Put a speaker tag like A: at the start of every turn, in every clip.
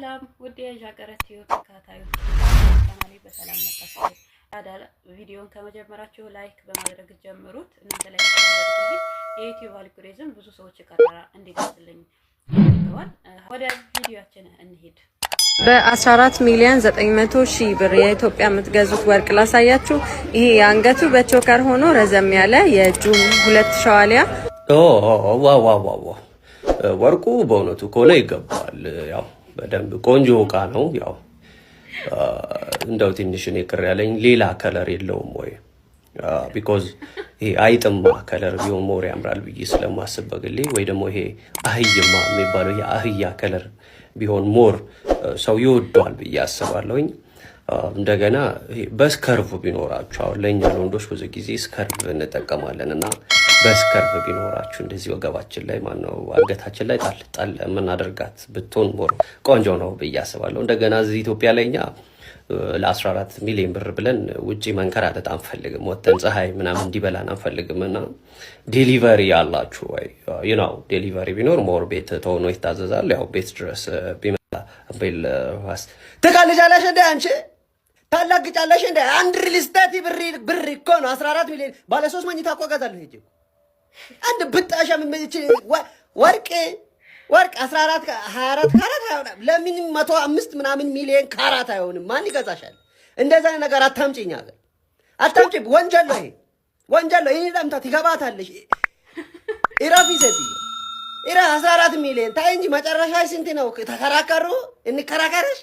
A: ሰላም ውድ የዣገረ ቲዩብ ተከታታዮች፣ ቻናሌ በሰላም መጣችሁ። ቪዲዮን ከመጀመራችሁ like በማድረግ ጀምሩት። እናንተ like ታደርጉልኝ የዩቲዩብ አልጎሪዝም ብዙ ሰዎች ጋር እንዲደርስልኝ ያደርገዋል። ወደ ቪዲዮአችን እንሂድ።
B: በ14 ሚሊዮን 900 ሺህ ብር የኢትዮጵያ የምትገዙት ወርቅ ላሳያችሁ። ይሄ የአንገቱ በ choker ሆኖ ረዘም ያለ የእጁም ሁለት ሸዋሊያ።
C: Wow wow wow! ወርቁ በእውነቱ ከሆነ ይገባዋል። ያው በደንብ ቆንጆ እቃ ነው። ያው እንደው ትንሽ እኔ ቅር ያለኝ ሌላ color የለውም ወይ? Because ይሄ አይጥማ color ቢሆን more ያምራል ብዬ ስለማስብ በግሌ፣ ወይ ደግሞ ይሄ አህይማ የሚባለው የአህያ color ቢሆን more ሰው ይወደዋል ብዬ አስባለሁኝ። እንደገና በ scarf ቢኖራችሁ፣ አሁን ለእኛ ለወንዶች ብዙ ጊዜ scarf እንጠቀማለን እና በ scarf ቢኖራችሁ እንደዚህ ወገባችን ላይ፣ ማነው አንገታችን ላይ ጣል ጣል የምናደርጋት ብትሆን more ቆንጆ ነው ብዬ አስባለሁ። እንደገና እዚህ ኢትዮጵያ ላይ እኛ ለ14 ሚሊዮን ብር ብለን ውጭ መንከራተት አንፈልግም። ወተን ፀሐይ ምናምን እንዲበላን አንፈልግም። እና delivery ያላችሁ ወይ? Delivery ቢኖር more ቤት ተሆኖ ይታዘዛል። ያው ቤት ድረስ ቢመጣ ቤል
D: ትቀልጃለሽ እንደ አንቺ፣ ታላግጫለሽ እንደ። አንድ real estate ብር እኮ ነው። 14 ሚሊዮን ባለ ሶስት መኝታ እኮ እገዛለሁ ሄጄ። አንድ ብጣሻ ወርቅ ወርቅ 14 24 ካራት አይሆንም። ለምን 105 ምናምን ሚሊዮን ካራት አይሆንም? ማን ይገዛሻል? እንደዛ ነገር አታምጪኝ፣ ሀገር አታምጪ። ወንጀል ነው ይሄ፣ ወንጀል ነው። ይሄ ለምታ ትገባታለሽ። ኢራፊ ሴትዮ ኢራ 14 ሚሊዮን ታይ እንጂ መጨረሻ ስንት ነው? ተከራከሩ፣ እንከራከርሽ።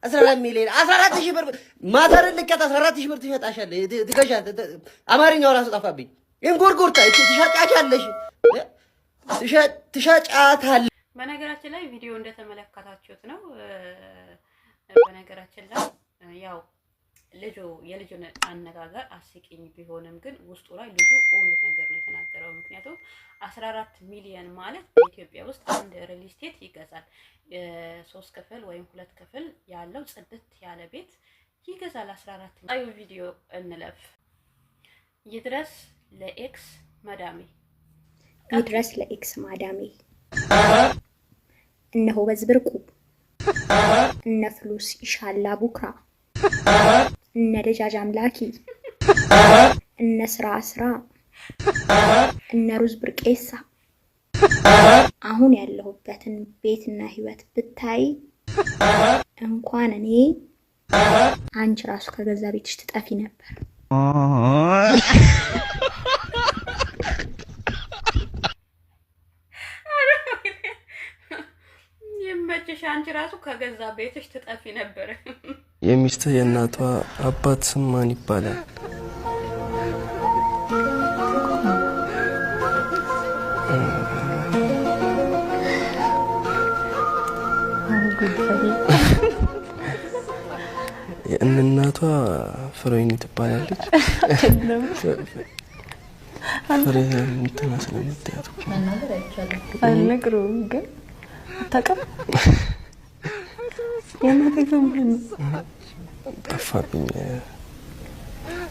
D: 14 ሚሊዮን 14 ሺህ ብር ማዘርን ልከት 14 ሺህ ብር ትሸጣሻለሽ፣ ትገዣለሽ። አማርኛው ራሱ ጠፋብኝ። እንጉርጉርታ ትሸጫቻለሽ፣ ትሸጫታለሽ።
A: በነገራችን ላይ ቪዲዮ እንደተመለከታችሁት ነው። በነገራችን ላይ ያው ልጁ የልጁን አነጋገር አስቂኝ ቢሆንም ግን ውስጡ ላይ ልጁ እውነት ነገር ነው የተናገረው። ምክንያቱም 14 ሚሊዮን ማለት በኢትዮጵያ ውስጥ አንድ real estate ይገዛል። ሶስት ክፍል ወይም ሁለት ክፍል ያለው ጽድት ያለ ቤት ይገዛል። 14 አዩ ቪዲዮ እንለፍ። ይድረስ ለ ex መዳሜ።
E: ይድረስ ለ ex ማዳሜ። እነሆ በዝብርቁ፣ እነ ፍሉስ ኢሻላ ቡክራ፣ እነ ደጃጅ አምላኪ፣ እነ ስራ ስራ፣ እነ ሩዝ ብርቄሳ፣ አሁን ያለሁበትን ቤትና ህይወት ብታይ እንኳን እኔ አንቺ ራሱ ከገዛ ቤትሽ ትጠፊ ነበር።
A: ይመችሽ። አንቺ ራሱ ከገዛ ቤትሽ ትጠፊ ነበር።
F: የሚስትህ የእናቷ አባት ስም ማን ይባላል? የእናቷ ፍሬኒ ትባላለች። ፍሬ እንትና ስለምትያት እኮ ነው።
G: አልነግረውም ግን አታውቅም። የእናቴ ስም ማን ነው?
F: ጠፋብኝ።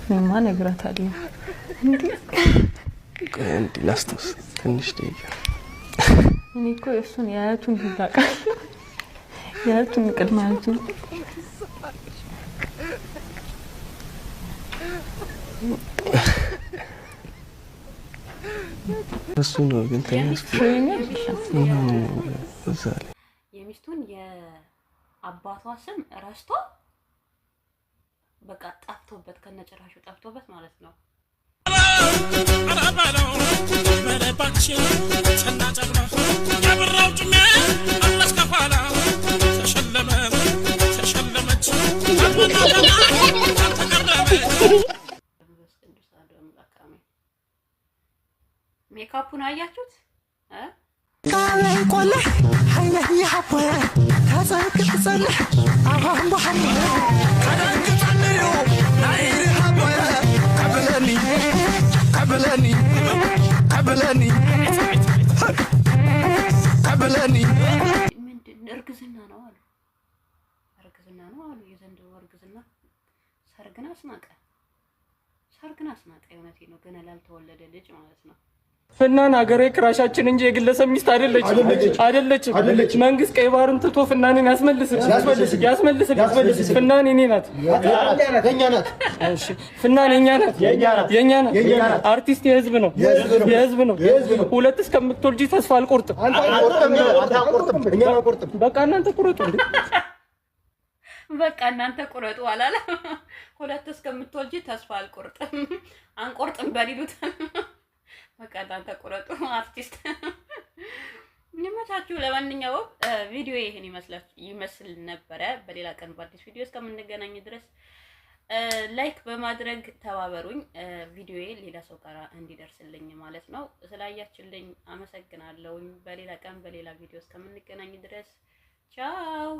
G: እኔማ እነግራታለሁ። እንዴ?
F: ቆይ አንዴ ላስታውስ፣ ትንሽ ደቂቃ።
G: እኔ እኮ የእሱን የአያቱን ሁሉ አውቃለሁ። የአያቱን፣ ቅድመ አያቱን።
F: እሱ ነው ግን ትንሽ
G: ፍሬኒ አይደለም።
F: እዛ ላይ
A: የሚስቱን የአባቷ ስም ረስቶ በቃ ጠፍቶበት፣ ከነጭራሹ ጠፍቶበት ማለት ነው። መንፈስ ቅዱስ አሐዱ አምላክ አሜን። ሜካፑን አያችሁት እ?
H: ቆልሕ ሓይለህ ይሓቦየ ተፀንቅዕ ፀንሕ ኣብ ሃምቦ ከደንግፀኒ ናይ ሃቦየ ቀብለኒ ቀብለኒ ቀብለኒ ቀብለኒ።
A: ምንድን እርግዝና ነው አሉ። እርግዝና ነው አሉ። የዘንድሮ እርግዝና ሰርግን አስናቀ፣ ሰርግን አስናቀ። የእውነቴን ነው። ገና ላልተወለደ ልጅ ማለት ነው።
F: ፍናን ሀገራዊ crush ኣችን እንጂ የግለሰብ ሚስት አይደለችም፣ አይደለችም። መንግስት ቀይ ባህርን ትቶ ፍናንን ያስመልስልን፣ ያስመልስልን። ፍናን የኔ ናት፣ እሺ፣ ፍናን የኛ ናት፣ የኛ ናት። አርቲስት የህዝብ ነው፣ የህዝብ ነው። ሁለት እስከምትወልጂ ተስፋ አልቆርጥም። በቃ እናንተ ቁረጡ እንዴ።
A: በቃ እናንተ ቁረጡ አላለ። ሁለት እስከምትወልጂ ተስፋ አልቆርጥም፣ አንቆርጥም በሊሉታል። በቃ እናንተ ቁረጡ። አርቲስት ይመቻችሁ። ለማንኛውም ቪዲዮ ይህን ይመስል ነበረ። በሌላ ቀን በአዲስ ቪዲዮ እስከምንገናኝ ድረስ like በማድረግ ተባበሩኝ። ቪዲዮዬ ሌላ ሰው ጋር እንዲደርስልኝ ማለት ነው። ስላያችሁልኝ አመሰግናለሁኝ። በሌላ ቀን በሌላ ቪዲዮ እስከምንገናኝ ድረስ ቻው።